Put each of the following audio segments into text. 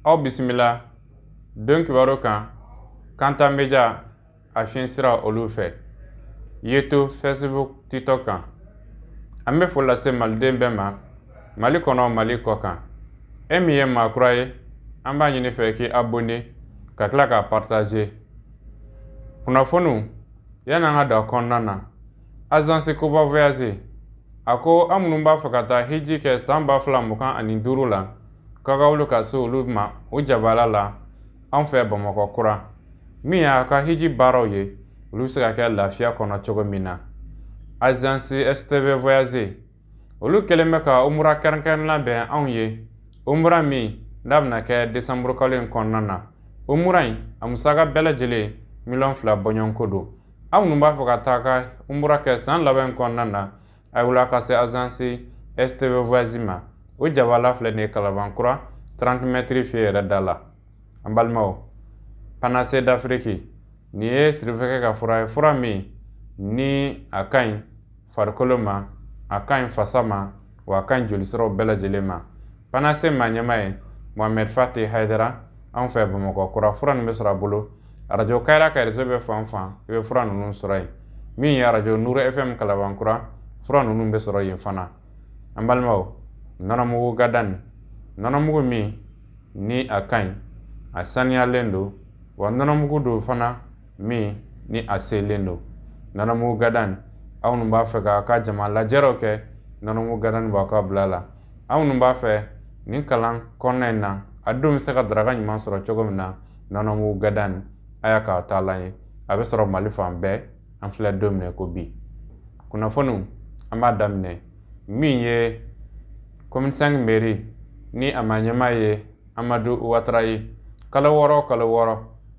Aw bisimila don kibaru kan Kanta Media a fiɲɛ sira olu fɛ YouTube, Facebook, TikTok kan. An bɛ foli lase maliden bɛɛ ma Mali kɔnɔ, Mali kɔ kan. E min ye maa kura ye, an b'a ɲini fɛ k'i abonné ka tila k'a partager. Kunnafoniw, yanni an ka don a kɔnɔna na, Agence Koba Voyage a ko an minnu b'a fɛ ka taa hiji kɛ san 2025 la, k'aw ka wuli ka se olu ma o jabala la anw fɛ Bamakɔ kura. Min y'a ka hiji baaraw ye, olu bɛ se ka kɛ lafiya kɔnɔ cogo min na. Agence STV Voyage olu kɛlen bɛ ka umura kɛrɛnkɛrɛn labɛn anw ye, umura min n'a bɛna kɛ décembre kalo in kɔnɔna na. Umura in a musaka bɛɛ lajɛlen 2 miliyɔn bɔɲɔgɔnko don. Aw minnu b'a fɛ ka taa ka umura kɛ san laban in kɔnɔna na, a wuli ka se agence STV Voyage ma. O jabala filɛ nin ye Kalabankura 30 mètres fiye yɛrɛ da la. An balimaw, Panacée d'Afrique, nin ye sirifɛkɛ ka fura ye, fura min ni a ka ɲi farikolo ma, a ka ɲi fasa ma, wa a ka ɲi jolisiraw bɛɛ lajɛlen ma. Panacée maa ɲɛma ye Mohamed Fati Hayidara anw fɛ Bamakɔ kura. Fura nin bɛ sɔrɔ a bolo arajo Kayira ka réseau bɛ fan o fan, i bɛ fura ninnu sɔrɔ yen. Min ye arajo Nuru FM Kalabankura, fura ninnu bɛ sɔrɔ yen fana. An balimaw, nɔnɔmugu gadani, nɔnɔmugu min ni a ka ɲi, a saniyalen don, wa nɔnɔmugu don fana min ni a selen don. Nɔnɔmugu gadani, aw minnu b'a fɛ k'a ka jama lajɛrɛw kɛ, nɔnɔmugu gadani b'aw ka bila la. Aw minnu b'a fɛ nin kalan kɔnɔna in na, a denw bɛ se ka daraka ɲuman sɔrɔ cogo min na, nɔnɔmugu gadani a y'a k'a taalan ye. A bɛ sɔrɔ Mali fan bɛɛ. An filɛ don min na ko bi, kunnafoniw an b'a daminɛ min ye commune 5 mairie ni a ma ɲɛmaa ye Amadu Watara ye. Kalo 6, kalo 6,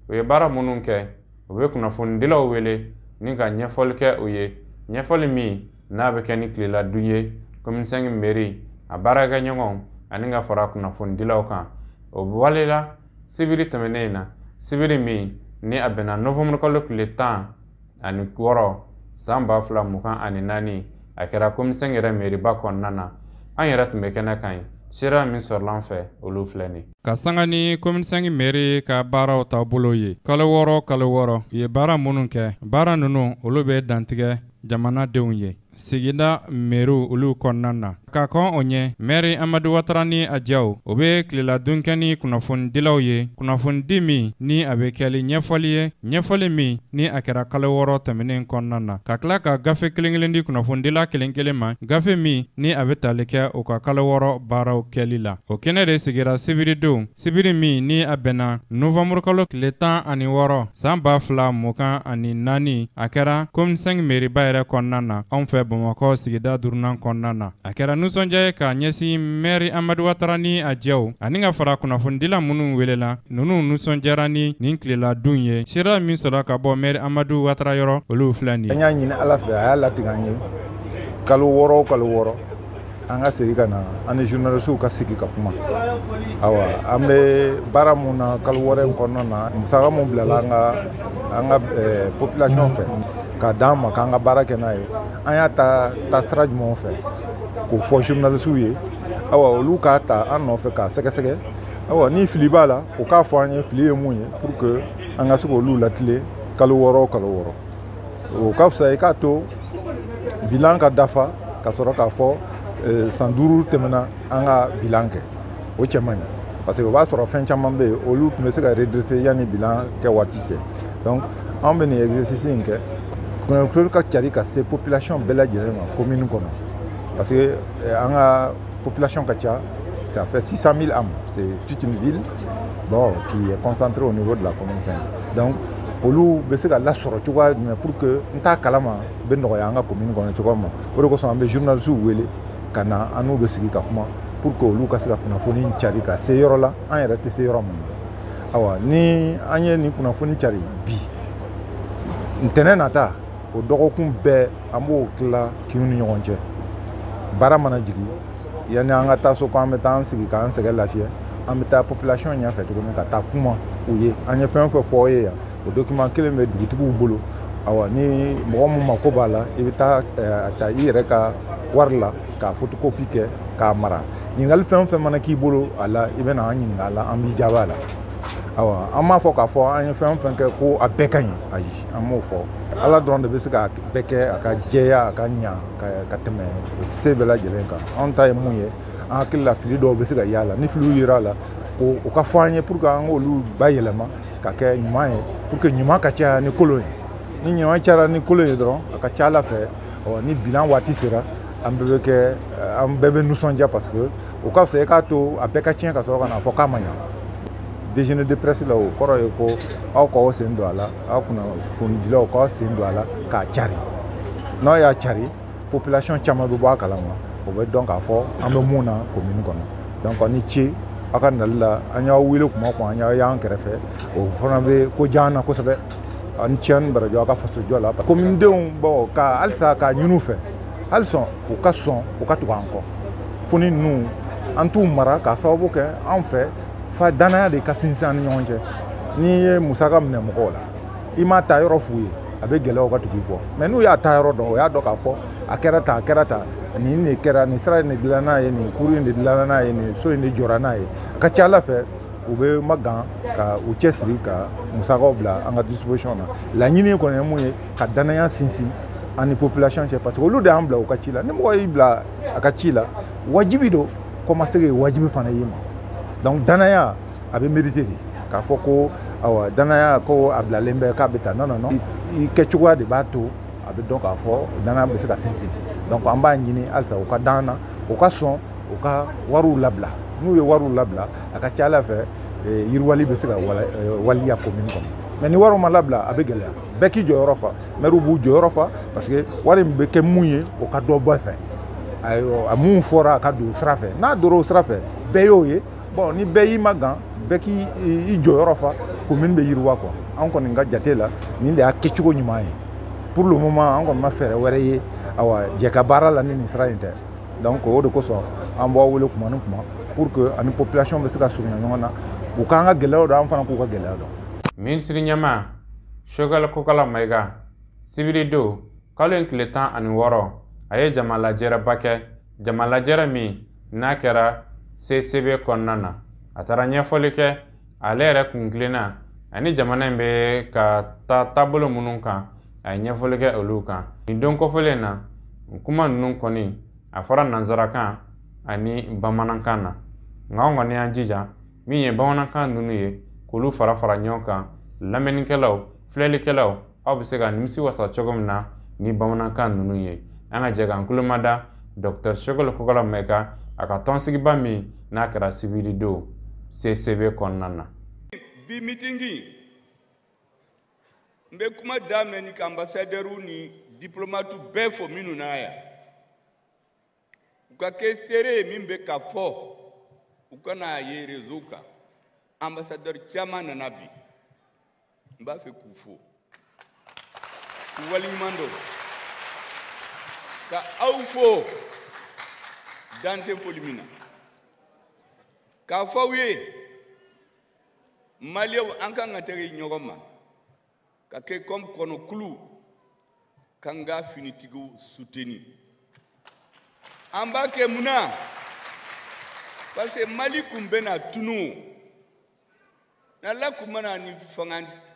u ye baara minnu kɛ, u bɛ kunnafonidilaw wele ni ka ɲɛfɔli kɛ u ye, ɲɛfɔli min n'a bɛ kɛ ni tilela dun ye commune 5 mairie a baarakɛɲɔgɔnw ani ka fara kunnafonidilaw kan. O walela sibiri tɛmɛnen in na, sibiri min ni a bɛnna novembre kalo tile 16 san 2024. A kɛra commune 5 yɛrɛ mairie ba kɔnɔna na. An yɛrɛ tun bɛ kɛnɛ kan yen. Sira min sɔrɔla an fɛ, olu filɛ nin ka sanga ni commune 5 mairie ka baaraw taabolo ye. Kalo 6, kalo 6, u ye baara minnu kɛ, baara ninnu olu bɛ dantigɛ jamanadenw ye sigida mairiew olu kɔnɔna na. Ka kɔn o ɲɛ, maire Amadu Watara ni a jaw o bɛ tilela dun kɛ ni kunnafonidilaw ye, kunnafonidi min ni a bɛ kɛli ɲɛfɔli ye, ɲɛfɔli min ni a kɛra kalo 6 tɛmɛnen kɔnɔna na, ka tila ka gafe kelen kelen di kunnafonidila kelen kelen ma, gafe min ni a bɛ tali kɛ u ka kalo 6 baaraw kɛli la. O kɛnɛ de sigira sibiridon, sibiri min ni a bɛnna novembre kalo tile 16 san 2024. A kɛra commune 5 mairie ba yɛrɛ kɔnɔna na anw fɛ Bamakɔ sigida duurunan kɔnɔna na. A kɛra nisɔndiya ye k'a ɲɛsin maire Amadu Watara ni a jɛw ani ka fara kunnafonidila minnu welela. Ninnu nisɔndiyara ni nin tilela dun ye. Sira min sɔrɔ ka bɔ maire Amadu Watara yɔrɔ, olu filɛ nin. An y'a ɲini Ala fɛ, a y'a latigɛ an ye, kalo 6 o kalo 6, an ka segin ka na, an ni journalistew ka sigi ka kuma. Awa, an bɛ baara mun na kalo 6 in kɔnɔna na, musaka mun bilala an ka population fɛ k'a d'an ma k'an ka baara kɛ n'a ye, an y'a ta ta sira jumɛnw fɛ, k'o fɔ journalistew ye. Awa, olu k'a ta an nɔfɛ k'a sɛgɛsɛgɛ. Awa, ni fili b'a la, o k'a fɔ an ye fili ye mun ye, pour que an ka se k'olu latilen kalo 6 o kalo 6. O ka fisa i k'a to bilan ka dafa ka sɔrɔ k'a fɔ san 5 tɛmɛna, an ka bilan kɛ. O cɛ man ɲi, parce que o b'a sɔrɔ fɛn caman bɛ yen, olu tun bɛ se ka redresser yanni bilan kɛ waati cɛ. Donc anw bɛ nin exercice in kɛ kunnafoni ka cari ka se population bɛɛ lajɛlen ma commune kɔnɔ, parce que an ka population ka ca, ça fait 600 000 âmes, c'est toute une ville, bon, qui est concentrée au niveau de la commune 5. Donc olu bɛ se ka lasɔrɔ cogoya jumɛn pour que n t'a kalama bɛ nɔgɔya an ka commune kɔnɔ cogoya min na? O de kosɔn an bɛ journalistes wele ka na, an n'u bɛ sigi ka kuma pour que olu ka se ka kunnafoni cari ka se yɔrɔ la an yɛrɛ tɛ se yɔrɔ min na. Awa, ni an ye nin kunnafoni cari bi, ntɛnɛn nata, o dɔgɔkun bɛɛ an b'o tila kinw ni ɲɔgɔn cɛ. Baara mana jigin, yanni an ka taa so k'an bɛ taa an sigi k'an sɛgɛn lafiya, an bɛ taa population ɲɛfɛ tuguni ka taa kuma u ye. An ye fɛn o fɛn fɔ aw ye yan, o document kelen bɛ dugutigiw bolo. Awa, ni mɔgɔ mun mako b'a la, i bɛ taa a ta i yɛrɛ ka wari la k'a photocopie kɛ. k'a mara. Ɲininkali fɛn o fɛn mana k'i bolo a la, i bɛ na an ɲininka a la, an b'i jaabi a la. Ayiwa, an m'a fɔ k'a fɔ an ye fɛn o fɛn kɛ ko a bɛɛ ka ɲi, ayi, an m'o fɔ. Ala dɔrɔn de bɛ se ka bɛɛ kɛ a ka jɛya, a ka ɲa ka tɛmɛ se bɛɛ lajɛlen kan. Anw ta ye mun ye, an hakili la fili dɔw bɛ se ka y'a la, ni filiw yera a la, ko o ka fɔ an ye pour que an k'olu bayɛlɛma ka kɛ ɲuman ye, pour que ɲuman ka caya ni kolon ye. Ni ɲuman cayara ni kolon ye dɔrɔn, a ka ca Ala fɛ, ni bilan waati sera, an bɛɛ bɛ kɛ, an bɛɛ bɛ nisɔndiya, parce que o ka fisa i k'a to a bɛɛ ka tiɲɛ ka sɔrɔ ka n'a fɔ k'a ma ɲa. Déjeuner de presse la, o kɔrɔ ye ko aw k'aw sen don a la, aw kunnafonidilaw k'aw sen don a la k'a cari. N'aw y'a cari, population caman bɛ bɔ a kalama, o bɛ dɔn k'a fɔ an bɛ mun na commune kɔnɔ. Donc ni ce aw ka nali la, an y'aw wele kuma o kuma, an y'aw y'an kɛrɛfɛ, o fana bɛ ko diya an na kosɛbɛ. Aw ni ce, aw ni baraji aw ka fasojɔ la. Communedenw bɔn ka halisa k'a ɲini u fɛ, halisa u ka sɔn u ka tugu an kɔ. Fo ni ninnu an t'u mara k'a sababu kɛ anw fɛ fa danaya de ka sinsin an ni ɲɔgɔn cɛ. N'i ye musaka minɛ mɔgɔw la, i m'a ta yɔrɔ f'u ye, a bɛ gɛlɛya u ka tugu i kɔ. Mɛ n'u y'a ta yɔrɔ dɔn, o y'a dɔn k'a fɔ a kɛra tan, a kɛra tan, nin de kɛra, nin sira in de dilanna n'a ye, nin kuru in de dilanna n'a ye, nin so in de jɔra n'a ye. A ka ca Ala fɛ, u bɛ magan ka u cɛsiri ka musakaw bila an ka disposition na. Laɲini kɔni ye mun ye, ka danaya sinsin an ni population cɛ, parce que olu de y'an bila u ka ci la. Ni mɔgɔ y'i bila a ka ci la, wajibi don, kɔmasegin ye wajibi fana y'i ma. Donc danaya a bɛ mérité de, k'a fɔ ko ayiwa danaya ko a bilalen bɛ k'a bɛ taa, non non non, i kɛcogoya de b'a to a bɛ dɔn k'a fɔ danaya bɛ se ka sinsin. Donc an b'a ɲini halisa u ka d'an na, u ka sɔn u ka wariw labila. N'u ye wariw labila, a ka ca Ala fɛ yiriwali bɛ se ka waliya commune kɔnɔ. Mɛ ni wariw ma labila, a bɛ gɛlɛya. Bɛɛ k'i jɔyɔrɔ fa, mɛriw b'u jɔyɔrɔ fa, parce que wari in bɛ kɛ mun ye, o ka dɔ bɔ fɛ. Ayiwa, a mun fɔra a ka don sira fɛ, n'a donna o sira fɛ, bɛɛ y'o ye. Bon, ni bɛɛ y'i magan, bɛɛ k'i jɔyɔrɔ fa, commune bɛ yiriwa quoi. An kɔni ka jate la, nin de y'a kɛcogo ɲuman ye. Pour le moment, an kɔni ma fɛɛrɛ wɛrɛ ye, awa, jɛ ka baara la ni nin sira in tɛ. Donc o de kosɔn an b'aw wele kuma ni kuma, pour que ani population bɛ se ka surunya ɲɔgɔn na, u k'an ka gɛlɛyaw dɔn, an fana k'u ka gɛlɛya dɔn. Minisiri ɲɛmaa Choguel Kokalla Maïga, sibiri don, kalo in tile 16, a ye jama lajɛrɛba kɛ, jama lajɛrɛ min n'a kɛra CCB kɔnɔna na. A taara ɲɛfɔli kɛ ale yɛrɛ kun tilenna ani jamana in bɛ ka taa taabolo minnu kan, a ye ɲɛfɔli kɛ olu kan. Nin don kɔfɛlen na, kuma ninnu kɔni a fɔra nanzarakan ani bamanankan na, nka an kɔni y'an jija min ye bamanankan ninnu ye k'olu fara fara ɲɔgɔn kan. Lamɛnnikɛlaw, filɛlikɛlaw, aw bɛ se ka nimisi wasa cogo min na ni bamanankan ninnu ye. An ka jɛ k'an tulo mada Docteur Choguel Kokalla Maïga a ka tɔnsigiba min n'a kɛra sibiri don CCB kɔnɔna na. Bi mitingi n bɛ kuma daminɛ ni ka ambassadeur ni diplomate bɛɛ fo minnu na yan, u ka kɛ seere ye min bɛ ka fɔ, u ka n'a ye réseau kan. Ambassadeur caman nana bi, n b'a fɛ k'u fo, k'u waleɲuman dɔn, ka aw fo dan tɛ foli min na, k'a fɔ aw ye maliyɛnw, an kan ka tɛgɛ ɲɔgɔn ma ka kɛ comme kɔnɔkulu k'an ka finitigiw soutenir. An b'a kɛ mun na? Parce que Mali kun bɛna tunu n'Ala kun mana ni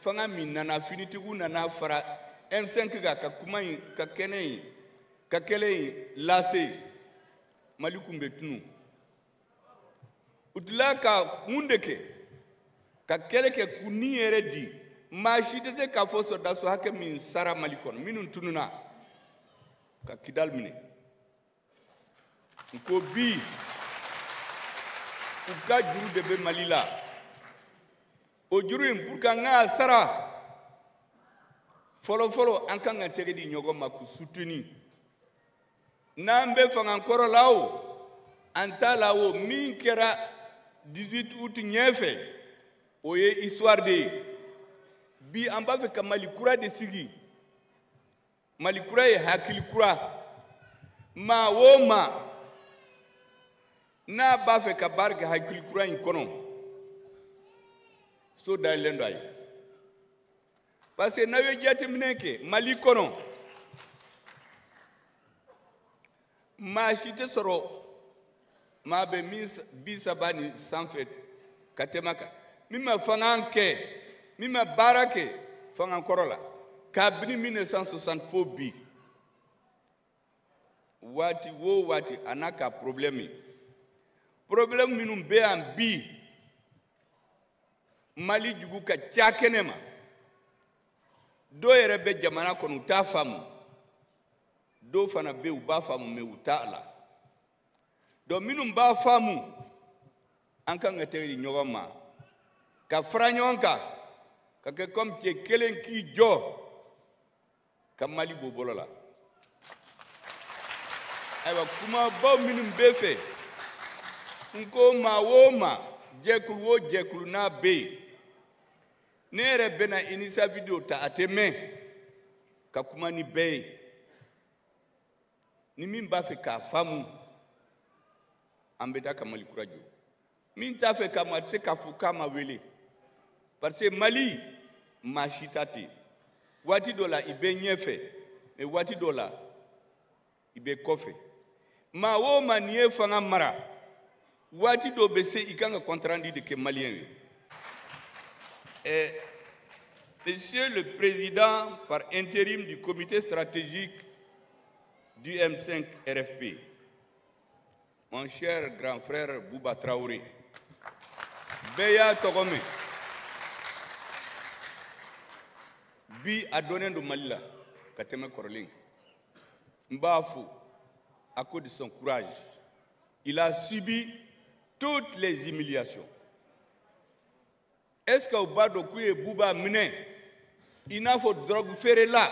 fanga min nana, finitigiw nana fara M5 kan ka kuma in, ka kɛnɛ in, ka kɛlɛ in lase, Mali kun bɛ tunu. U tilala ka mun de kɛ? Ka kɛlɛ kɛ k'u ni yɛrɛ di. Maa si tɛ se k'a fɔ sɔrɔdasiw hakɛ min sara Mali kɔnɔ, minnu tununa ka Kidali minɛ. N ko bi u ka juru de bɛ Mali la, o juru in, pour que an k'a sara, fɔlɔ fɔlɔ an kan ka tɛgɛ di ɲɔgɔn ma k'u soutenir. N'an bɛ fanga kɔrɔ la o, an t'a la o, min kɛra 18 août ɲɛfɛ, o ye histoire de ye. Bi an b'a fɛ ka Mali kura de sigi. Mali kura ye hakili kura. Maa o maa n'a b'a fɛ ka baara kɛ hakili kura in kɔnɔ, so dayɛlɛlen don a ye. Parce que n'aw ye jateminɛ kɛ Mali kɔnɔ, maa si tɛ sɔrɔ Maa bɛ min 30 ni sanfɛ ka tɛmɛ kan, min ma fanga kɛ, min ma baara kɛ fanga kɔrɔ la kabini 1960 fo bi, waati o waati a n'a ka problème ye. Problème minnu bɛ yan bi, Mali jugu ka ca kɛnɛ ma, dɔw yɛrɛ bɛ jamana kɔnɔ u t'a faamu, dɔw fana bɛ yen u b'a faamu mais u t'a la. Donc minnu b'a faamu, an kan ka tɛgɛ di ɲɔgɔn ma, ka fara ɲɔgɔn kan, ka kɛ comme cɛ kelen k'i jɔ ka Mali bɔ bolo la. Ayiwa, kumabaw minnu bɛ fɛ, n ko maa o maa, jɛkulu o jɛkulu n'a bɛ yen, ne yɛrɛ bɛna initiative dɔ ta, a tɛ mɛn, ka kuma ni bɛɛ ye. Ni min b'a fɛ k'a faamu, an bɛ taa ka Mali kura jɔ. Min t'a fɛ k'a ma, a tɛ se k'a fɔ k'a ma wele, parce que Mali maa si ta tɛ. Waati dɔ la i bɛ ɲɛfɛ, mais waati dɔ la i bɛ kɔfɛ. Maa o maa n'i ye fanga mara, waati dɔ bɛ se i kan ka compte rendu de kɛ maliyɛn ye. Monsieur le Président par intérim du comité stratégique du M5 RFP, mon cher grand frère Bouba Traoré, bɛɛ y'a tɔgɔ mɛn, bi a dɔnnen don Mali la ka tɛmɛ kɔrɔlen. N b'a fo à cause de son courage. Il a subi toutes les humiliations. Est-ce que u b'a dɔn k'u ye Bouba minɛ i n'a fɔ drogue feerela,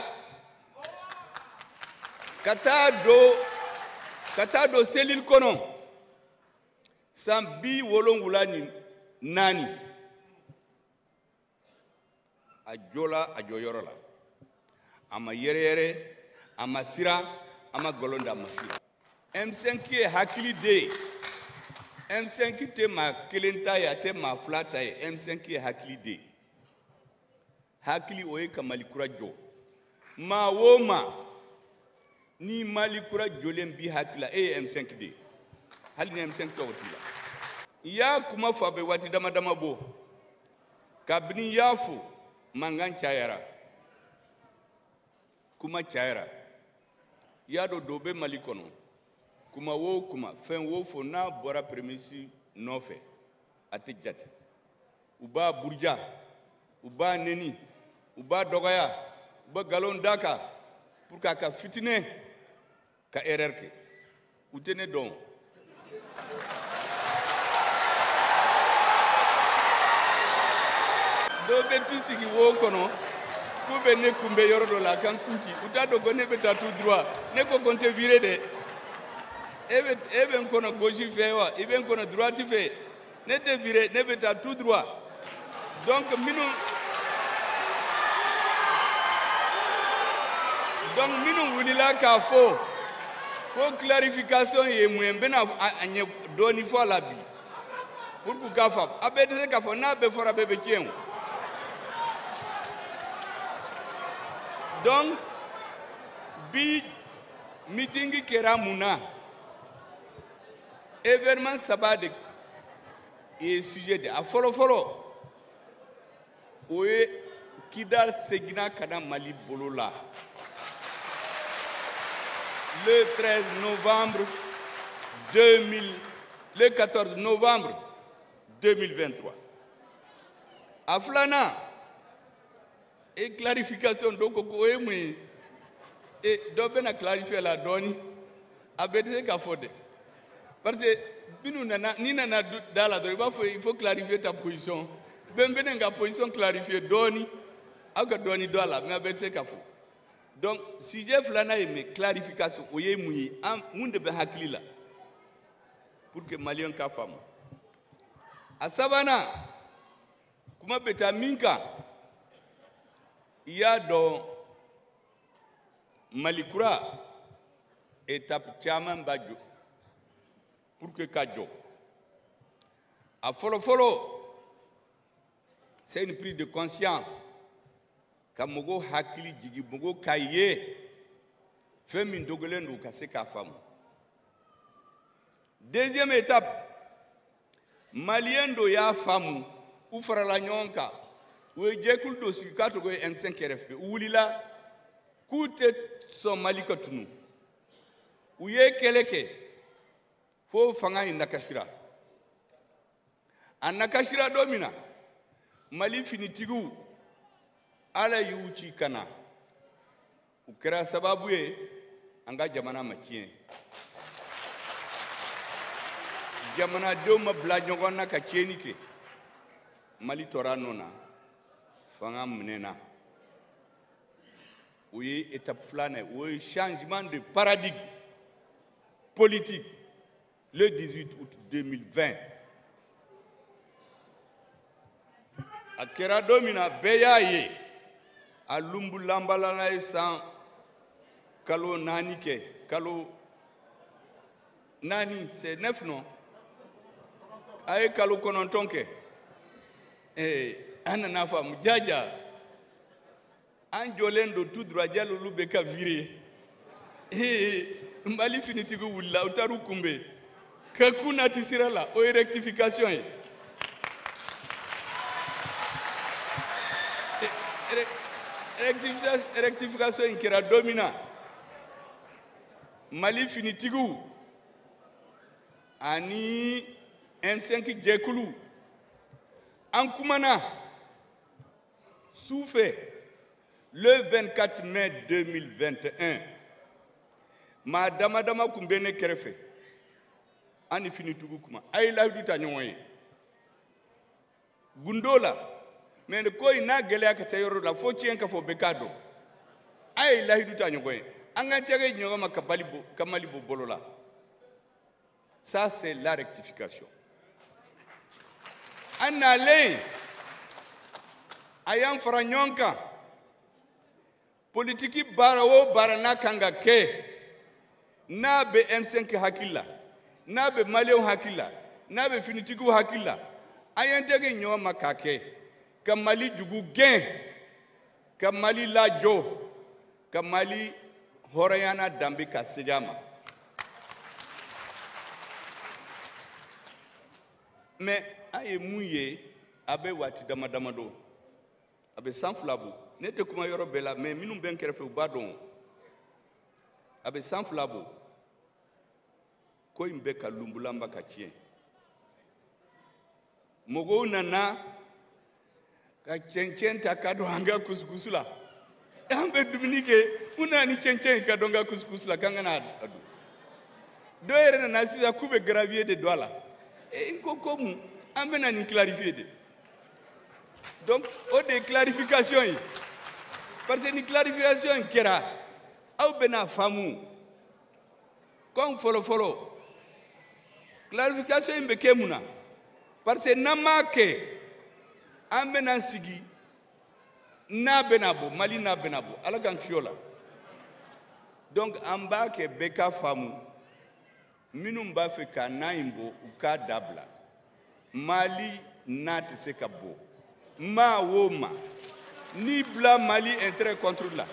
ka taa don cellule kɔnɔ san 74? A jɔla a jɔyɔrɔ la, a ma yɛrɛyɛrɛ, a ma siran, a ma nkalon da, a ma siran. M5 ye hakili de ye. M5 tɛ maa kelen ta ye, a tɛ maa fila ta ye. M5 ye hakili de ye. Hakili o ye ka Mali kura jɔ. Maa o maa ni Mali kura jɔlen b'i hakili la, e ye M5 de ye, hali ni M5 tɔgɔ t'i la. I y'a kuma fɔ, a bɛ waati dama dama bɔ kabini i y'a fɔ, mankan cayara, kuma cayara. I y'a dɔn, dɔ bɛ Mali kɔnɔ, kuma o kuma, fɛn o fɔ n'a bɔra premier ministre nɔfɛ, a tɛ jate. U b'a buruja, u b'a neni, u b'a dɔgɔya, u bɛ nkalon d'a kan pour que a ka fitinɛ ka erreur kɛ. U tɛ ne dɔn. Dɔw bɛ t'i sigi wo kɔnɔ k'u bɛ ne kunbɛn yɔrɔ dɔ la kan kun ci, u t'a dɔn ko ne bɛ taa tout droit. Ne ko ko n tɛ virer dɛ. E bɛ n kɔnɔ gauche fɛ wa, i bɛ n kɔnɔ droite fɛ, ne tɛ virer, ne bɛ taa tout droit. Donc minnu wulila k'a fɔ ko clarification ye mun ye, n bɛna a ɲɛ dɔɔni fɔ a la bi pour que u k'a faamu. A bɛɛ tɛ se k'a fɔ, n'a bɛɛ fɔra, bɛɛ bɛ tiɲɛ o. Donc bi meeting kɛra mun na? Événement saba de ye sujet de. A fɔlɔ fɔlɔ, o ye Kidal seginna ka na Mali bolo la le 13 novembre 2000, le 14 novembre 2023. A filanan e clarification, dɔ ko ko o ye mun ye? E dɔ bɛna clarifier la dɔɔni, a bɛɛ tɛ se ka fɔ dɛ, parce que minnu nana, n'i nana da la dɔrɔn, i b'a fɔ il faut clarifier ta position. Bɛn bɛna n ka position clarifier dɔɔni, aw ka dɔɔni dɔn a la, mais a bɛɛ tɛ se ka fɔ. Donc sujet filanan ye min, clarification, o ye mun ye? An mun de bɛ hakili la pour que maliyɛn ka faamu? A sabanan, kuma bɛ taa min kan, i y'a dɔn, Mali kura étape caman b'a jɔ pour que ka jɔ. A fɔlɔ fɔlɔ, c'est une prise de conscience, ka mɔgɔw hakili jigi, mɔgɔw k'a ye fɛn min dogolen don, ka se k'a faamu. Deuxième étape, malien dɔ y'a faamu, u farala ɲɔgɔn kan, u ye jɛkulu dɔ sigi k'a tɔgɔ ye M5 RFP. U wulila k'u tɛ sɔn Mali ka tunu. U ye kɛlɛ kɛ fo fanga in nakasira. A nakasira don min na, Mali finitigiw, Ala y'u ci ka na, u kɛra sababu ye an ka jamana ma tiɲɛ, jamanadenw ma bila ɲɔgɔn na ka tiɲɛni kɛ. Mali tora nɔ na, fanga minɛna. O ye étape filanan ye, o ye changement de paradigme politique le 18 août 2020. A kɛra don min na, bɛɛ y'a ye, a lunbulanbalala ye san kalo 4 kɛ, kalo 4, c'est 9, non? A ye kalo 9 kɛ. An nana faamu jaja, an jɔlen don tout droit, jali olu bɛ ka virer. Mali finitigiw wulila, u taar'u kunbɛn ka kun nati sira la. O ye rectification ye. Rectification in kɛra don min na, Mali finitigiw ani M5 jɛkulu, an kumana su fɛ le 24 mai 2021. Maa dama dama kun bɛ ne kɛrɛfɛ, an ni finitigiw kuma, a ye layidu ta ɲɔgɔn ye gundo la. Mais ko in n'a gɛlɛya ka se yɔrɔ la, fo tiɲɛ ka fɔ bɛɛ k'a dɔn. A ye layidu ta ɲɔgɔn ye, an ka tɛgɛ ɲɔgɔn ma ka bali bɔ, ka Mali bɔ bolo la. Ça, c'est la rectification. An nalen, a y'an fara ɲɔgɔn kan. Politiki baara o baara n'a kan ka kɛ, n'a bɛ M5 hakili la, n'a bɛ maliyɛnw hakili la, n'a bɛ finitigiw hakili la, an y'an tɛgɛ ɲɔgɔn ma k'a kɛ, ka Mali jugu gɛn, ka Mali lajɔ, ka Mali hɔrɔnya n'a danbe ka segin a ma. Mais an ye mun ye? A bɛ waati dama dama dɔn, a bɛ san 2 bɔ. Ne tɛ kuma yɔrɔ bɛɛ la, mais minnu bɛ n kɛrɛfɛ, u b'a dɔn. A bɛ san 2 bɔ, ko in bɛ ka lunbulanba ka tiɲɛ. Mɔgɔw nana ka cɛncɛn ta ka don an ka kusukusu la. An bɛ dumuni kɛ, u nana ni cɛncɛn ye ka don an ka kusukusu la, k'an ka n'a dun. Dɔw yɛrɛ nana sisan k'u bɛ gravier de don a la. N ko ko mun, an bɛna nin clarifier de. Donc o de ye clarification ye, parce que ni clarification in kɛra, aw bɛna faamu. Comme fɔlɔ fɔlɔ, clarification in bɛ kɛ mun na? Parce que n'an m'a kɛ, an bɛna sigi n'a bɛna bɔ Mali, n'a bɛna bɔ, Ala k'an kisi o la. Donc an b'a kɛ bɛɛ ka faamu. Minnu b'a fɛ ka na in bɔ, u k'a dabila. Mali n'a tɛ se ka bɔ, maa o maa n'i bila Mali intérêt contre la,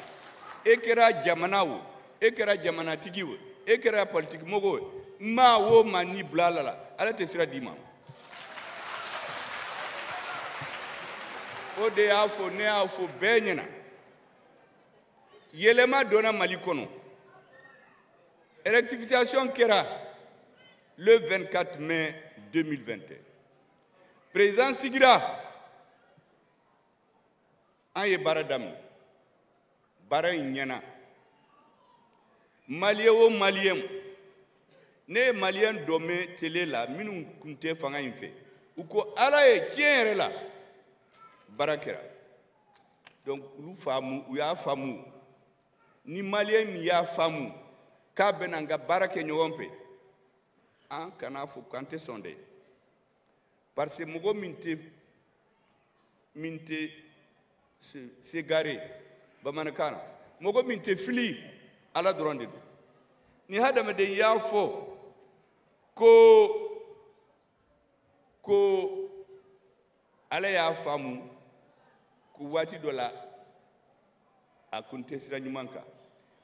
e kɛra jamana o, e kɛra jamanatigi o, e kɛra politique mɔgɔ o, maa o maa n'i bila la, Ala tɛ sira d'i ma. O de y'a fɔ, ne y'a fɔ bɛɛ ɲɛna, yɛlɛma donna Mali kɔnɔ. Rectification kɛra le 24 mai 2021. Président sigira, an ye baara daminɛ. Baara in ɲɛna. Maliyɛn o maliyɛn, ne ye maliyɛn dɔ mɛn télé la, minnu tun tɛ fanga in fɛ, u ko Ala ye tiɲɛ yɛrɛ la, baara kɛra. Donc olu faamu, u y'a faamu. Ni maliyɛn min y'a faamu k'a bɛna an ka baara kɛ ɲɔgɔn fɛ, an kana fɔ k'an tɛ sɔn dɛ. Parce que mɔgɔ min tɛ s'égarer bamanankan na, mɔgɔ min tɛ fili, Ala dɔrɔn de don. Ni hadamaden y'a fɔ ko Ala y'a faamu ko waati dɔ la a kun tɛ sira ɲuman kan,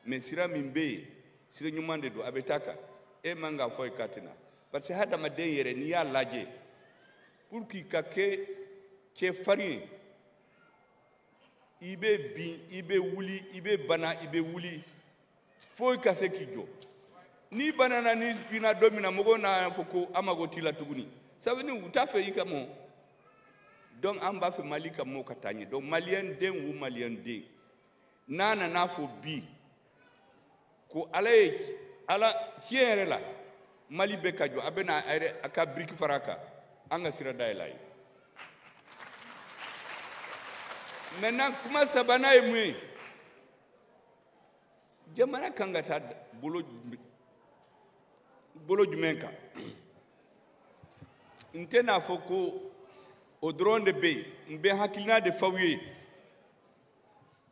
mais sira min bɛ yen, sira ɲuman de don, a bɛ taa kan, e man k'a fɔ ye k'a tɛ na. Parce que hadamaden yɛrɛ n'i y'a lajɛ pour que ka kɛ cɛfarin ye, i bɛ bin, i bɛ wuli, i bɛ bana, i bɛ wuli fo i ka se k'i jɔ. N'i banana, n'i binna don min na, mɔgɔw n'a fɔ ko a mago t'i la tuguni. Ça veut dire u t'a fɛ i ka mɔ. Donc an b'a fɛ Mali ka mɔ ka taa ɲɛ. Donc maliyɛn den o maliyɛn den n'a nana fɔ bi ko Ala ye Ala tiɲɛ yɛrɛ la Mali bɛ ka jɔ, a bɛ na a yɛrɛ a ka biriki fara a kan, an ka sira dayɛlɛ a ye. Maintenant, kuma sabanan ye mun ye? Jamana kan ka taa bolo bolo jumɛn kan? N tɛna fɔ ko o dɔrɔn de bɛ yen. N bɛ hakilina de f'aw ye,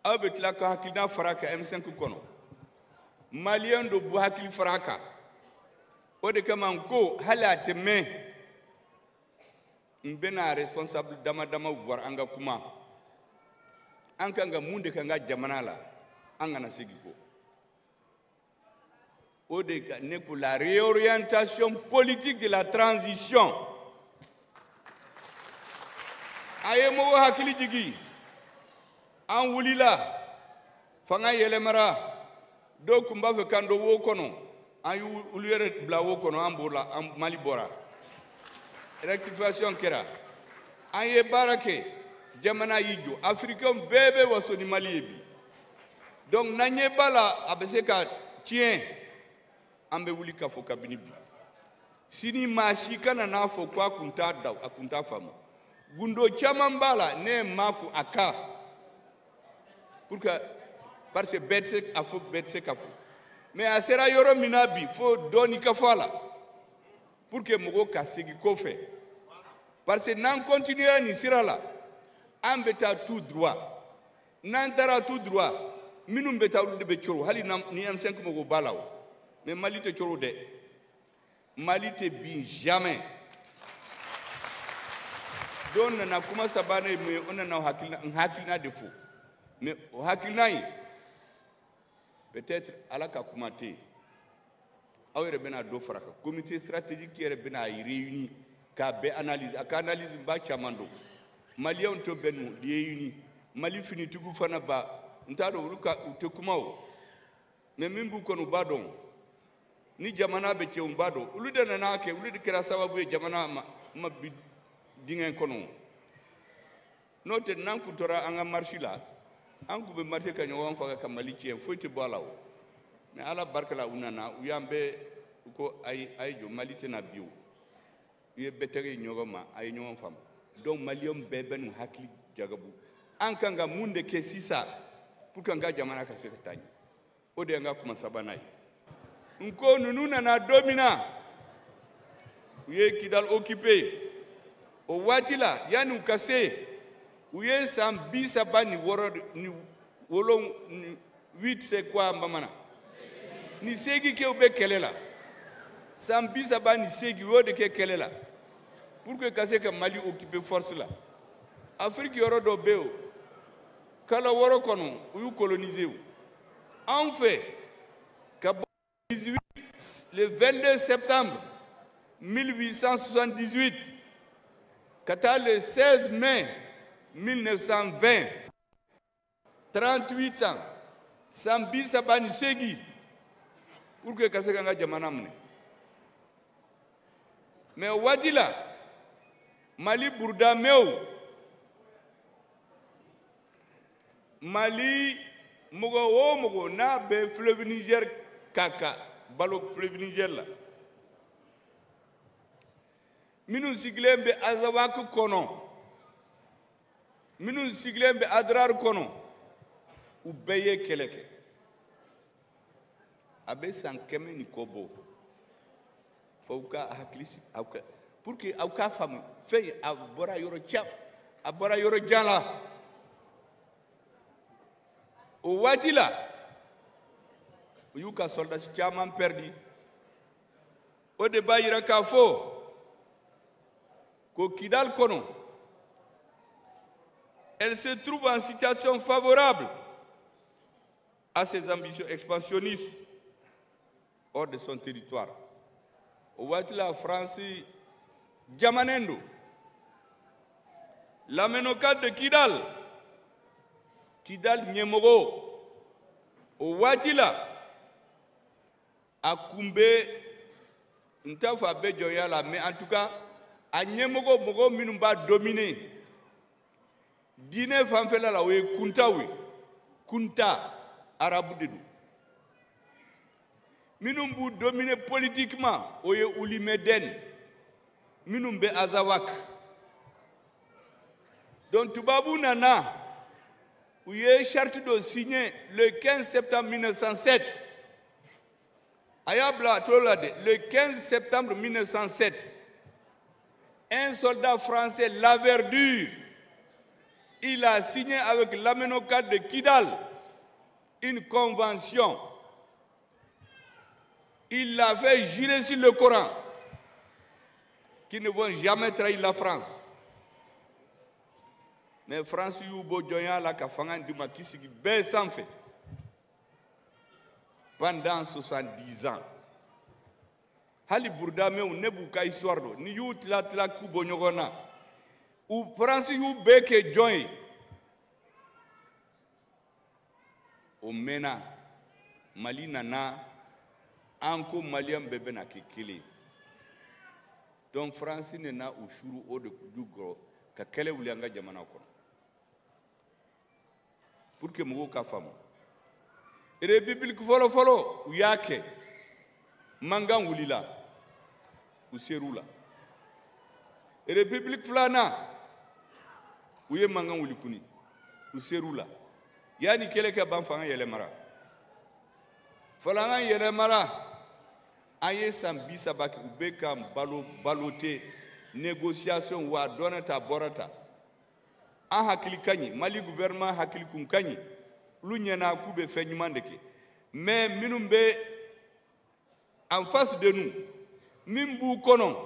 aw bɛ tila ka hakilina fara a kan. M5 kɔnɔ, maliyɛn dɔ b'u hakili fara a kan. O de kama n ko hali a tɛ mɛn, n bɛna responsable dama dama voir, an ka kuma an kan ka mun de kɛ an ka jamana la, an kana segin kɔ. O de ka ne ko la réorientation politique de la transition. A ye mɔgɔ hakili jigin, an wulila, fanga yɛlɛmara, dɔw tun b'a fɛ k'an don wo kɔnɔ, an y'u olu yɛrɛ bila wo kɔnɔ, an bɔra, an Mali bɔra. Rectification kɛra, an ye baara kɛ, jamana y'i jɔ, africain bɛɛ bɛ waso ni Mali ye bi. Donc n'an ɲɛ b'a la a bɛ se ka tiɲɛ, an bɛ wuli k'a fɔ kabini bi. Sini maa si kana n'a fɔ ko a kun t'a da, a kun t'a faamu. Gundo caman b'a la, ne ye maa ko a ka pour que, parce que bɛɛ tɛ se a fɔ, bɛɛ tɛ se ka fɔ. Mais a sera yɔrɔ min na bi, fo dɔɔni ka fɔ a la pour que mɔgɔw ka segin kɔfɛ, parce que n'an continuera nin sira la, an bɛ taa tout droit. N'an taara tout droit, minnu bɛ taa, olu de bɛ coro. Hali ni M5 mɔgɔw b'a la o, mais Mali tɛ coro dɛ, Mali tɛ bin jamais. Don nana kuma sabanan ye mun ye? O nana o hakilina, n hakilina de fɔ, mais o hakilina in, peut-être Ala ka kuma tɛ yen, aw yɛrɛ bɛna dɔ fara kan. Comité stratégique yɛrɛ bɛna réuni k'a bɛɛ analyse. A ka analyse ba caman don, maliyɛnw tɛ bɛn n'u réuni. Mali finitigiw fana ba, n t'a dɔn olu ka u tɛ kuma o, mais min b'u kɔnɔ, u b'a dɔn. Ni jamana bɛ cɛ, u b'a dɔn. Olu de nana kɛ, olu de kɛra sababu ye jamana ma bi dingɛ kɔnɔ. N'o tɛ, n'an kun tora an ka marche la, an kun bɛ marche ka ɲɔgɔn faga ka Mali tiɲɛ, foyi tɛ bɔ a la o. Mais Ala barika la, u nana, u y'an bɛɛ, u ko ayi, a ye jɔ, Mali tɛna bi o. U ye bɛɛ tɛgɛ ɲɔgɔn ma, a ye ɲɔgɔn faamu. Donc maliyɛnw bɛɛ bɛ n'u hakili jagabu, an kan ka mun de kɛ sisan pour que an ka jamana ka se ka taa ɲɛ. O de y'an ka kuma sabanan ye. N ko ninnu nana don min na, u ye Kidal occupé. O waati la, yanni u ka se, u ye san 36 ni wolon ni huit, c'est quoi en bamanan, ni seegin kɛ u bɛ kɛlɛ la. San 38, u y'o de kɛ kɛlɛ la pour que ka se ka Mali occuper force la. Afiriki yɔrɔ dɔ bɛ yen, o kalo 6 kɔnɔ, u y'u coloniser. O anw fɛ, ka bɔ 18, le 22 septembre 1878 ka taa le 16 mai 1920, 38 ans, san 38, pour que ka se k'an ka jamana minɛ. Mais o waati la, Mali burudamɛw, Mali mɔgɔ o mɔgɔ n'a bɛ fleuve Niger ka balo fleuve Niger la, minnu sigilen bɛ Azawak kɔnɔ, minnu sigilen bɛ Adrar kɔnɔ, u bɛɛ ye kɛlɛ kɛ. A bɛ san 100 ni kɔ bɔ. F'aw ka hakili sigi, aw ka pour que aw k'a faamu fɛn a bɔra yɔrɔ jan, a bɔra yɔrɔ jan la. O waati la, u y'u ka soldats caman perdu. O de b'a yira k'a fɔ ko Kidal kɔnɔ, elle se trouve en situation favorable à ses ambitions expansionnistes hors de son territoire. O waati la Faransi jamanen don. L'Amenokal de Kidal, Kidal ɲɛmɔgɔ, o waati la a kun bɛ, n t'a fɔ a bɛ jɔnya la, mais en tout cas a ɲɛmɔgɔ, mɔgɔ minnu b'a dominer diinɛ fanfɛla la, o ye kuntaw ye. Kunta arabu de don. Minnu b'u dominer politiquement, o ye Oulimeden, minnu bɛ Azawak. Donc tubabu nana, u ye charte dɔ signé le 15 septembre 1907. A y'a bila a tulo la dɛ, le 15 septembre 1907, un soldat français, Laverdure, il a signé avec l'Amenokal de Kidal une convention. Il l'a fait jurer sur le Coran qu'ils ne vont jamais trahir la France. Mais France y'u bɔ jɔnya la ka fanga d'u ma k'i sigi bɛɛ sanfɛ pendant 70 ans. Hali burudamɛw, ne b'u ka histoire dɔn. N'i y'u tila tila k'u bɔ ɲɔgɔn na, u France y'u bɛɛ kɛ jɔn ye. O mɛnna, Mali nana, an ko Maliyɛn bɛɛ bɛna kɛ kelen. Donc France nana u suru o de jukɔrɔ ka kɛlɛ wuli an ka jamana kɔnɔ. Pour que mɔgɔw ka faamu, république fɔlɔ fɔlɔ, u y'a kɛ, mankan wulila, u ser'u la. République filanan, u ye mankan wuli kuni, u ser'u la. Yanni kɛlɛ ka ban, fanga yɛlɛmara, fanga yɛlɛmara. An ye san 30 kɛ, u bɛ ka balo balote négociation wa dɔnna ta bɔra ta. An hakili ka ɲi, Mali gouvernement hakili kun ka ɲi, olu ɲɛna k'u bɛ fɛn ɲuman de kɛ. Mais minnu bɛ en face de nous, min b'u kɔnɔ,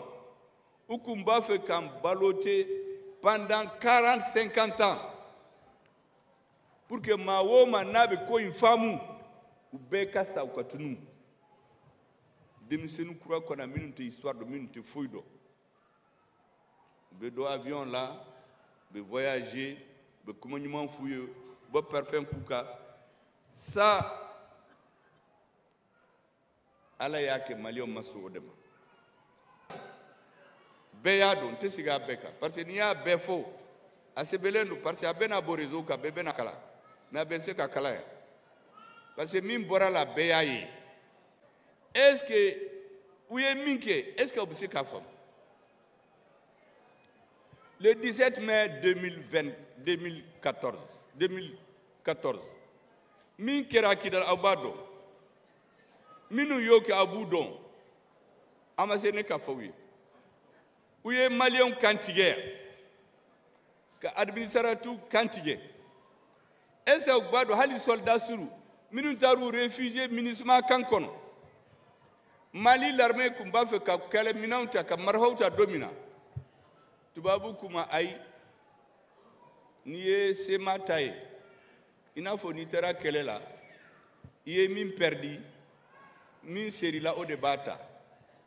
u kun b'a fɛ k'an balote pendant 40 50 ans pour que maa o maa n'a bɛ ko in faamu, u bɛɛ ka sa, u ka tunu. Denmisɛnnin kura kɔnɔ minnu tɛ histoire dɔn, minnu tɛ foyi dɔn, u bɛ don avion la, u bɛ voyager, u bɛ kuma ɲuman f'u ye, u bɛ parfum k'u kan. Sa Ala y'a kɛ, Maliyɛnw ma sɔn o de ma. Bɛɛ y'a dɔn, n tɛ segin a bɛɛ kan, parce que n'i y'a bɛɛ fɔ, a sɛbɛnlen don, parce que a bɛna bɔ réseau kan, bɛɛ bɛna kalan, mais a bɛ se ka kalan yan, parce que min bɔra la, bɛɛ y'a ye. Est ce que u ye min kɛ, est ce que u bɛ se k'a faamu? Le 17 mai 2020, 2014, 2014, min kɛra Kidal, aw b'a dɔn. Minnu y'o kɛ, aw b'u dɔn. An ma se ne ka fɔ u ye. U ye Maliyɛnw kan tigɛ, ka administrateur kan tigɛ. Est ce que u b'a dɔn, hali soldat suru minnu taar'u réfugié MINUSMA kan kɔnɔ, Mali l'armée kun b'a fɛ ka kɛlɛminɛnw ta, ka marifaw ta don min na, tubabu kuma ayi, n'i ye sema ta ye, i n'a fɔ n'i taara kɛlɛ la, i ye min perdu, min serila, o de b'a ta.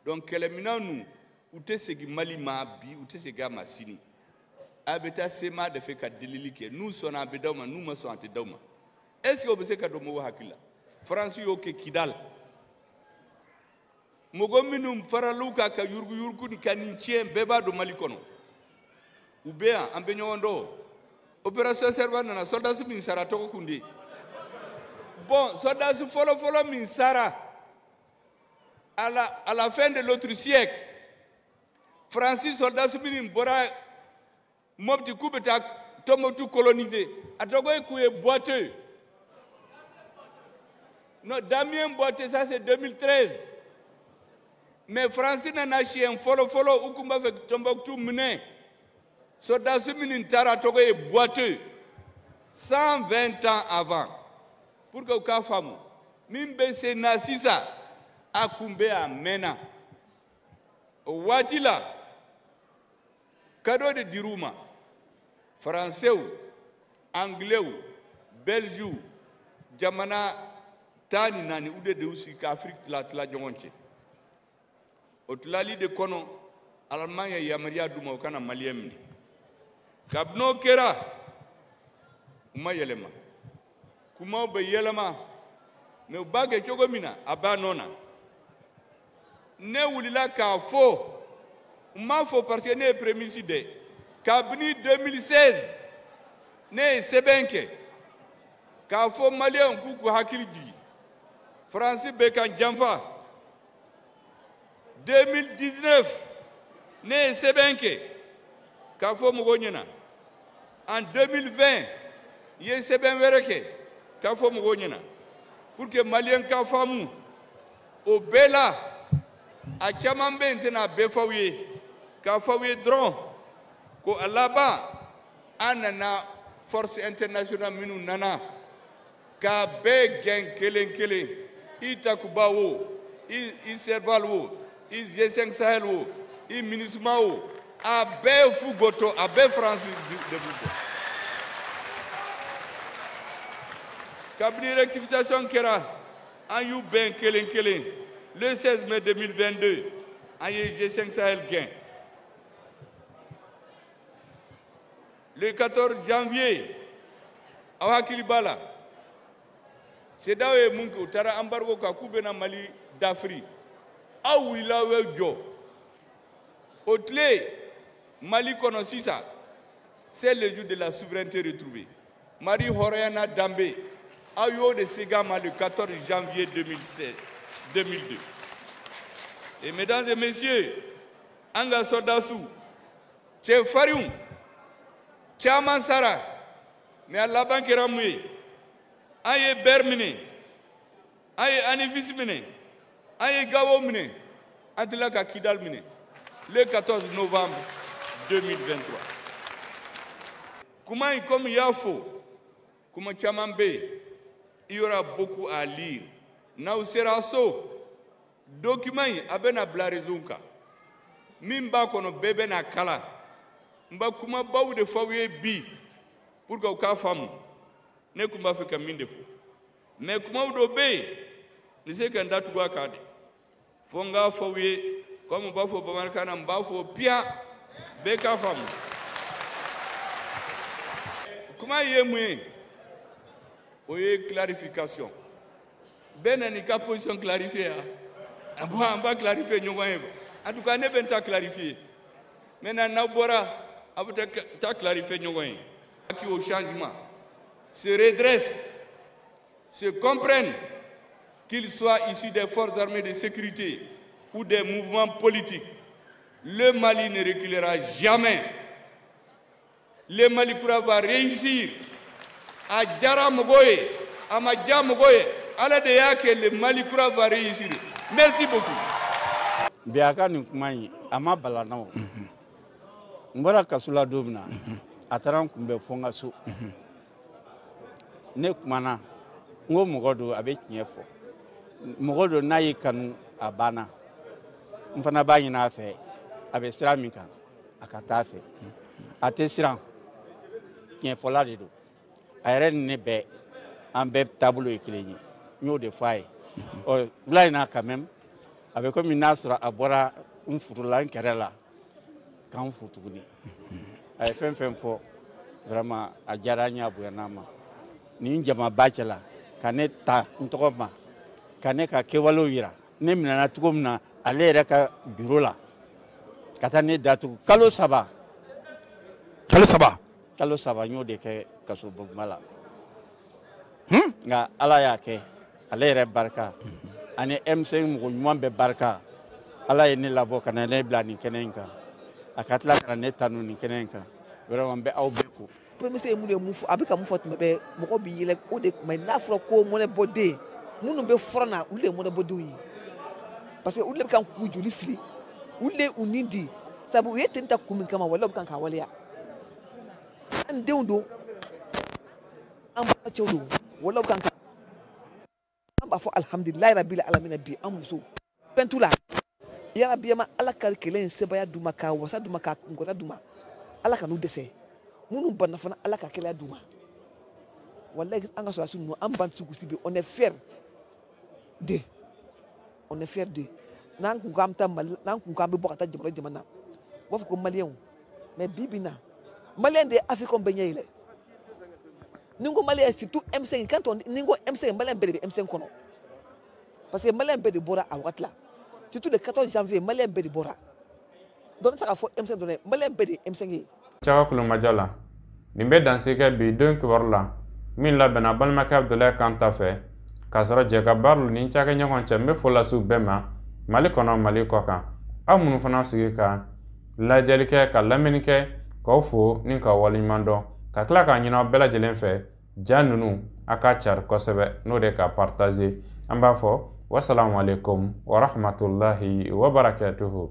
Donc kɛlɛminɛn ninnu, u tɛ segin Mali ma bi, u tɛ segin a ma sini. A bɛ taa sema de fɛ ka delili kɛ. N'u sɔnna, a bɛ d'aw ma, n'u ma sɔn, a tɛ d'aw ma. Est ce que o bɛ se ka don mɔgɔw hakili la? Faransi y'o kɛ Kidal. Mɔgɔ minnu faral'u kan ka yuruguyurugu ni ka nin tiɲɛ, bɛɛ b'a dɔn Mali kɔnɔ, u bɛ yan, an bɛ ɲɔgɔn dɔn. Opération Serval nana, soldats min sara, tɔgɔ kun de bon, soldats fɔlɔ fɔlɔ min sara à la fin de l'autre siècle, Faransi soldats minnu bɔra Mopti k'u bɛ taa Tombouctou coloniser, a tɔgɔ ye k'u ye Boiteux. Non, Damien Boiteux, ça c'est 2013. Mais Faransi nana siɲɛ fɔlɔ fɔlɔ, u kun b'a fɛ Tombouctou minɛ, soldats minnu taara, tɔgɔ ye Boiteux, 120 ans avant. Pour que u k'a faamu, min bɛ sen na sisan, a kun bɛ a mɛnna. O waati la, cadeau de dir'u ma, Faransɛw, Anglais, Belgiw, jamana 14, u de y'u sigi ka Afiriki tila tila ɲɔgɔn cɛ. O tilali de kɔnɔ, Allemagne ye yamaruya d'u ma u kana Maliyɛn minɛ. Kabini o kɛra, u ma yɛlɛma. Kumaw bɛ yɛlɛma, mais u b'a kɛ cogo min na, a b'a nɔ na. Ne wulila k'a fɔ, n m'a fɔ parce que ne ye premier ministre dɛ. Kabini 2016, ne ye sɛbɛn kɛ k'a fɔ Maliyɛnw k'u k'u hakili jigin. Faransi bɛ ka janfa. 2019, ne ye sɛbɛn kɛ k'a fɔ mɔgɔw ɲɛna. En 2020, n ye sɛbɛn wɛrɛ kɛ k'a fɔ mɔgɔw ɲɛna pour que Maliyɛn ka faamu. O bɛɛ la, a caman bɛ yen, n tɛna a bɛɛ f'aw ye, k'a fɔ aw ye dɔrɔn ko a laban an nana force internationale minnu nana k'a bɛɛ gɛn kelen kelen, i Takuba o, i Serval o, i G5 Sahel o, i MINUSMA o, a bɛɛ fu gɔtɔ, a bɛɛ France de b'u bɔ. Kabini rectification kɛra, an y'u bɛn kelen kelen. Le 16 mai 2022, an ye G5 Sahel gɛn. Le 14 janvier, aw hakili b'a la, CEDEAO ye mun kɛ, u taara embargo kan k'u bɛna Mali dafiri. Aw wulila, aw bɛ jɔ. O tile Mali kɔnɔ sisan, c'est le jour de la souveraineté retrouvée. Mali hɔrɔnya n'a danbe, aw y'o de segin a ma le 14 janvier 2016, 2002. Et mesdames et messieurs, an ka sɔrɔdasiw cɛ farinw caman sara, mais a laban kɛra mun ye? An ye Ber minɛ, an ye Anifis minɛ, an ye Gawo minɛ, an tilala ka Kidal minɛ le 14 novembre 2023. Kuma in, comme i y'a fɔ, kuma caman bɛ yen, il y aura beaucoup à lire. N'aw sera so, document in a bɛna bila réseau kan, min b'a kɔnɔ bɛɛ bɛna kalan. N bɛ kumabaw de fɔ aw ye bi pour que aw k'a faamu. Ne tun b'a fɛ ka min de fɔ, mais kumaw dɔ bɛ yen, n tɛ se ka n da tugu a kan dɛ, fo n k'a fɔ aw ye comme u b'a fɔ bamanankan na, n b'a fɔ piya, bɛɛ k'a faamu. Kuma ye mun ye? O ye clarification. Bɛɛ na n'i ka position clarifier ya. Ah bon, an b'a clarifier ɲɔgɔn ye. En tout cas, ne bɛ n ta clarifier. Maintenant, n'aw bɔra, aw bɛ taa clarifier ɲɔgɔn ye. Qui au changement se redresse, se comprennent, qu'ils soient issus des forces armées de sécurité ou des mouvements politiques, le Mali ne reculera jamais. Le Mali kura va réussir. A diyara mɔgɔw ye, a ma diya mɔgɔw ye, Ala de y'a kɛ, le Mali kura va réussir. Merci beaucoup. Bi a ka nin kuma in, a ma bala n na o. N bɔra kaso la don min na, a taara n kunbɛn fo n ka so. Ne kumana, n ko mɔgɔ don, a bɛ tiɲɛ fɔ. Mɔgɔ don, n'a y'i kanu, a banna. N fana b'a ɲini a fɛ, a bɛ sira min kan, a ka taa a fɛ. A tɛ siran, tiɲɛfɔla de don. A yɛrɛ ni ne bɛɛ, an bɛɛ taabolo ye kelen ye. N y'o de fɔ a ye. Ɔ, wula in na quand même, a bɛ komi n'a sɔrɔ a bɔra n furu la, n kɛrɛ la, k'an fu tuguni. A ye fɛn fɛn fɔ, vraiment a diyara n ye, a bonyana n ma. Nin jamaba cɛ la, ka ne ta n tɔgɔ ma, ka ne ka kɛwalew yira. Ne minɛna cogo min na ale yɛrɛ ka bureau la, ka taa ne datugu kalo 3. Kalo 3? Kalo 3, n y'o de kɛ kaso bonba la. Nka Ala y'a kɛ, ale yɛrɛ barika ani M5 mɔgɔ ɲuman bɛɛ barika, Ala ye ne labɔ ka na ne bila nin kɛnɛ in kan, a ka tila ka na ne tanu nin kɛnɛ in kan. Vraiment, n bɛ aw bɛɛ fo. Premier ministre ye mun de mun fɔ, a bɛ ka mun fɔ tuma bɛɛ, mɔgɔ b'i yɛlɛ o de kuma. N'a fɔra ko mɔnɛbɔden minnu bɛ fura na, olu de ye mɔnɛbɔdenw ye, parce que olu de bɛ kan k'u joli fili, olu de y'u nin di, sabu u ye ten ta kun min kama, walahi u bɛ kan k'a waleya. An denw don, an cɛw don, walahi u kan ka. An b'a fɔ alihamudulilayi rabil alamina. Bi an musow fɛn t'u la. Yarabi ma Ala ka kɛlɛ in sebaaya d'u ma, k'a wasa d'u ma, k'a kunkɔrɔta d'u ma. Ala ka n'u dɛsɛ. Minnu banna fana, Ala ka kɛlɛya d'u ma. Walahi, an ka sɔrɔdasi ninnu, an ban tɛ se k'u si bi. On est fiers d'eux, on est fiers d'eux. N'an kun k'an bɛ taa Mali, n'an kun k'an bɛ bɔ ka taa jamana jamana na, u b'a fɔ ko maliyɛnw. Mais bi bi in na, maliyɛn de ye africain bɛɛ ɲɛ yɛlɛ. Ni n ko maliyɛn, surtout M5, quand on ni n ko M5, maliyɛn bɛɛ de bɛ M5 kɔnɔ. Parce que maliyɛn bɛɛ de bɔra a wagati la. Surtout le 14 janvier, maliyɛn bɛɛ de bɔra. Donc ne tɛ se k'a fɔ M5 dɔrɔn dɛ, maliyɛn bɛɛ de ye M5 ye. Caka kulomajɔ la, nin bɛ dansi kɛ bi don kibaru la min labɛnna balimakɛ Abudulayi Kanta fɛ k'a sɔrɔ jɛ ka baara ni cakɛɲɔgɔn cɛ. N bɛ foli lase u bɛɛ ma Mali kɔnɔ, Mali kɔ kan. Aw minnu fana sigi ka lajɛli kɛ, ka lamɛnni kɛ, k'aw fo ni k'aw waleɲuman dɔn, ka tila k'a ɲini aw bɛɛ lajɛlen fɛ ja ninnu a ka cari kosɛbɛ, n'o de ka partager. An b'a fɔ wasalamu alaikum wa rahmatulahi wa barakatuhu.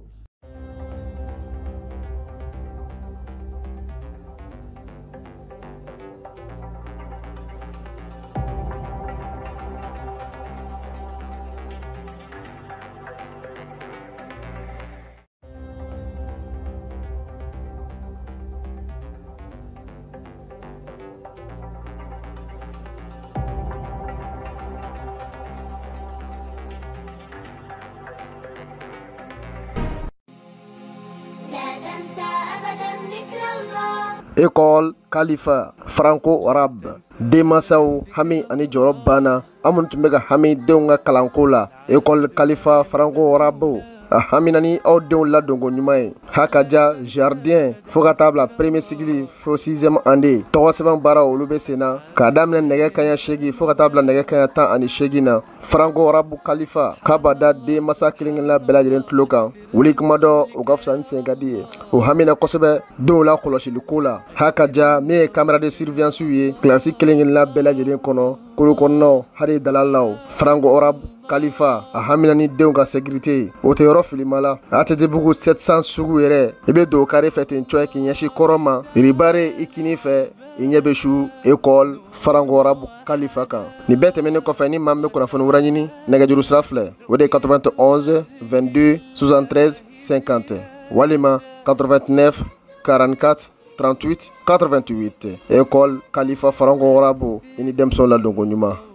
École Khalifa Franco Arabe denmansaw hami ani jɔyɔrɔ banna. An minnu tun bɛ ka hami denw ka kalanko la, École Khalifa Franco Arabe a hamina ni aw denw ladonko ɲuman ye. Hakaja jardin fo ka taa bila premier cycle fo sixième année tɔgɔ sɛbɛn baaraw olu bɛ sen na k'a daminɛ nɛgɛ kanɲɛ 8 fo ka taa bila nɛgɛ kanɲɛ 18 na. Franco Arabe Khalifa k'a b'a da denmansa kelen-kelenna bɛɛ lajɛlen tulo kan, wuli kuma dɔ o ka fisa ni sen ka di ye. O hamina kosɛbɛ denw la kɔlɔsiliko la. Hakaja min ye caméra de surveillance ye kilasi kelen-kelenna bɛɛ lajɛlen kɔnɔ, kolo kɔnɔnaw hali dalalaw. Franco Arabe Khalifa a hamina ni denw ka sécurité, o tɛ yɔrɔ filima la. ATT-bugu 700 sugu yɛrɛ, i bɛ don kare fɛ ten cɔye k'i ɲɛsin kɔrɔ ma, ribare i kini fɛ, i ɲɛ bɛ su École Franco Arabe Khalifa kan. Nin bɛɛ tɛmɛnen kɔfɛ, ni maa min bɛ kunnafoni wɛrɛ ɲini, nɛgɛjuru sira filɛ, o de ye 91 22 73 50 walima 89 44 38 88. École Khalifa Franco Arabe, i ni denmisɛnw ladonko ɲuman.